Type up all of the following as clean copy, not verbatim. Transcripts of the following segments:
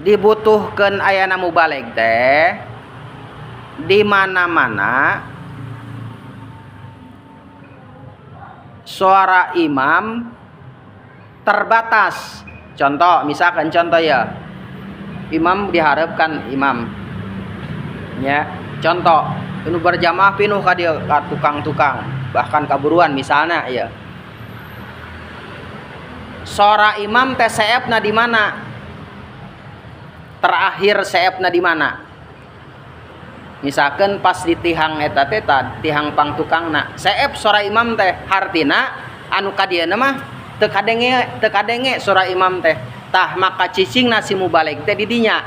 Dibutuhkeun ayana mubalig teh di mana-mana suara imam terbatas. Contoh, misalkan contoh ya, imam diharapkan imam ya, contoh nu berjamaah pinuh ka dieu ka tukang-tukang bahkan kaburuan misalnya ya, suara imam teh seepna di mana, terakhir seepna di mana. Misalkan pas di tihang eta teh tihang pangtukangna seep suara imam teh, hartina anu ka dieuna mah teu kadenge, teu kadenge suara imam teh. Tah maka cicingna si mubalig teh di dinya,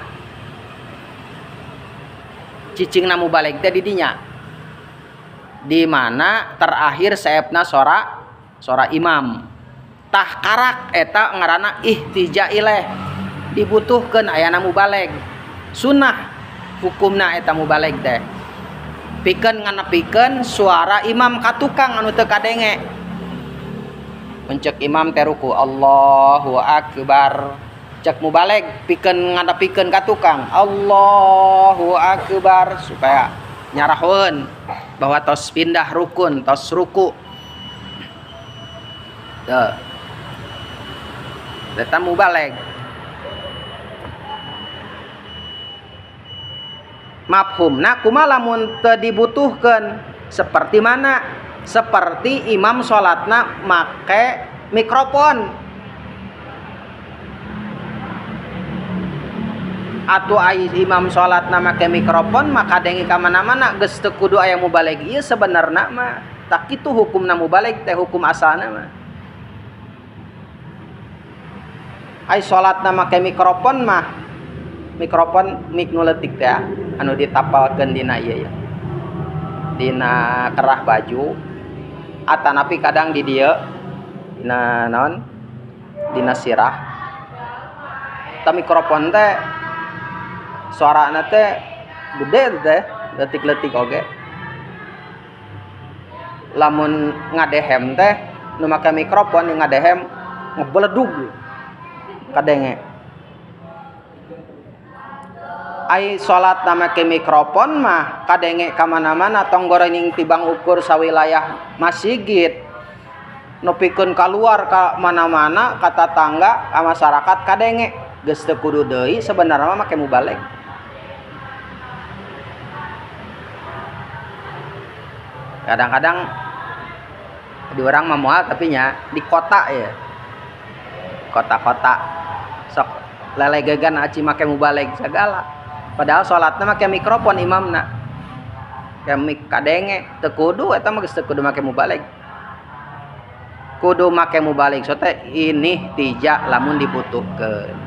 cicingna mubalig teh di dinya di mana terakhir seepna suara imam. Tah karak eta ngaranna ihtija ilaih, dibutuhkeun ayana mubalig, sunnah hukumna eta mubalig teh pikeun nganepikeun suara imam ka tukang anu teu kadenge. Mencek imam teh ruku Allahu akbar, cek mubalig pikeun ngadepikeun ka tukang Allahu akbar supaya nyarahoeun bahwa tos pindah rukun, tos ruku. Tuh. Eta mubalig. Mafhumna kumaha lamun teu dibutuhkeun? Seperti mana? Seperti imam salatna make mikrofon atau ai imam salatna make mikrofon maka denge ka mana-mana geus teu kudu aya mubalig ieu sebenarna mah. Tak kitu hukumna mubalig teh, hukum asalna mah. Ai salatna make mikrofon mah, mikrofon mik nu leutik teh anu ditapalkeun dina ieu ya, dina kerah baju atanapi kadang di dieu dina naon, dina sirah. Ta mikrofon teh suarana teh gede teh, leutik-leutik oge. Lamun ngadehem teh nu make mikrofon ngadehem ngebeledug kadenge. Ai salat na make mikrofon mah kadenge ka mana-mana, tong gorening tibang ukur sawilayah masjid nepikeun kaluar ka mana-mana ka tatangga ka masyarakat kadenge, geus teu kudu deui sebenarnya mah make mubalig. Kadang-kadang di urang mah moal tapi nya di kota ya, kota-kota sok lelegegan aci make mubalig segala, padahal salatna make mikrofon imamna kayak mik kadenge, teu kudu eta mah geus teu kudu make mubalig. Kudu make mubalig so teh ini tija lamun dibutuhkeun.